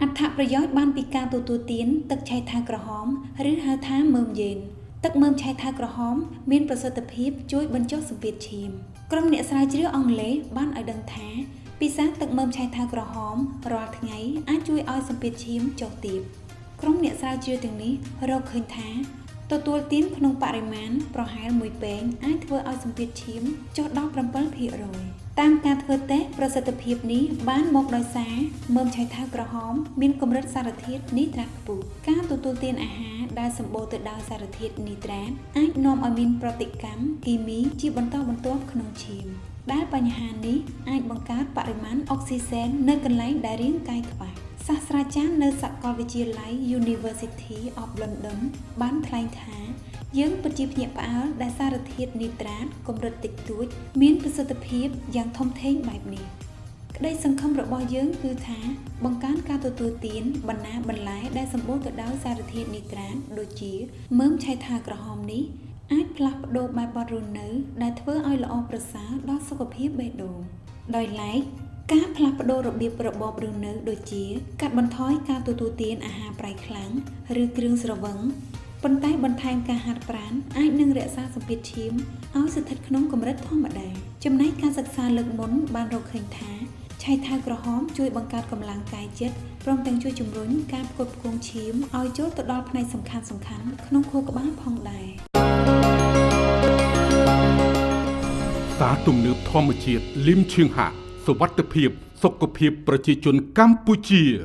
អត្ថប្រយោជន៍បានពីការទទួលទានទឹកឆៃថាវក្រហមឬហៅថាមើមយេនទឹកមើមឆៃថាវក្រហមមានប្រសិទ្ធភាពជួយបញ្ចុះសម្ពាធឈាមក្រុមអ្នកស្រាវជ្រាវអង់គ្លេសបានឲ្យដឹងថាពិសាទឹកមើមឆៃថាវក្រហមរាល់ថ្ងៃអាចជួយឲ្យសម្ពាធឈាមចុះទាបក្រុមអ្នកស្រាវជ្រាវទាំងនេះរកឃើញថាទទួលទានក្នុងបរិមាណប្រហែលមួយពែងអាចធ្វើឲ្យសម្ពាធឈាមចុះដល់7%តាមការធ្វើតេស្តប្រសិទ្ធភាពនេះបានមកដោយសារមើមឆៃថាវក្រហមមានកម្រិតសារធាតុនីត្រាតខ្ពស់ការទទួលទានអាហារដែលសម្បូរទៅដោយសារធាតុនីត្រាតអាចនាំឲ្យមានប្រតិកម្មគីមីជាបន្តបន្ទាប់ក្នុងឈាមដែលបញ្ហានេះអាចបង្កើតបរិមាណអុកស៊ីសែននៅកន្លែងដែលរាងកាយខ្វះសាស្ត្រាចារ្យនៅសាកលវិទ្យាល័យ University of London បានថ្លែងថាយើងពិតជាភ្ញាក់ផ្អើលដែលសារធាតុនីត្រាតកម្រិតតិចតួចមានប្រសិទ្ធភាពយ៉ាងធំធេងបែបនេះក្តីសង្ឃឹមរបស់យើងគឺថាបង្កើនការទទួលទានបណ្ណាបន្លែដែលសម្បូរទៅដោយសារធាតុនីត្រាតដូចជាមើមឆៃថាវក្រហមនេះអាចផ្លាស់ប្ដូរបែបបទរស់នៅដែលធ្វើឲ្យល្អប្រសើរដល់សុខភាពបេះដូងដោយឡែកការផ្លាស់ប្ដូររបៀបរបបរស់នៅដូចជាកាត់បន្ថយការទទួលទានអាហារប្រៃខ្លាំងឬគ្រឿងស្រវឹងប៉ុន្តែបន្ថែមការហាត់ប្រាណអាចនឹងរក្សាសម្ពាធឈាមឲ្យស្ថិតក្នុងកម្រិតធម្មតាចំណែកការសិក្សាលើកមុនបានរកឃើញថាឆៃថាវក្រហមជួយបង្កើតកម្លាំងកាយចិត្តព្រមទាំងជួយជំរុញការផ្គត់ផ្គង់ឈាមឲ្យចូលទៅដល់ផ្នែកសំខាន់ៗក្នុងខួរក្បាលផងដែរ ផ្សារទំនើបធម្មជាតិលឹមឈាងហាក់សុវត្ថិភាពសុខភាពប្រជាជនកម្ពុជា។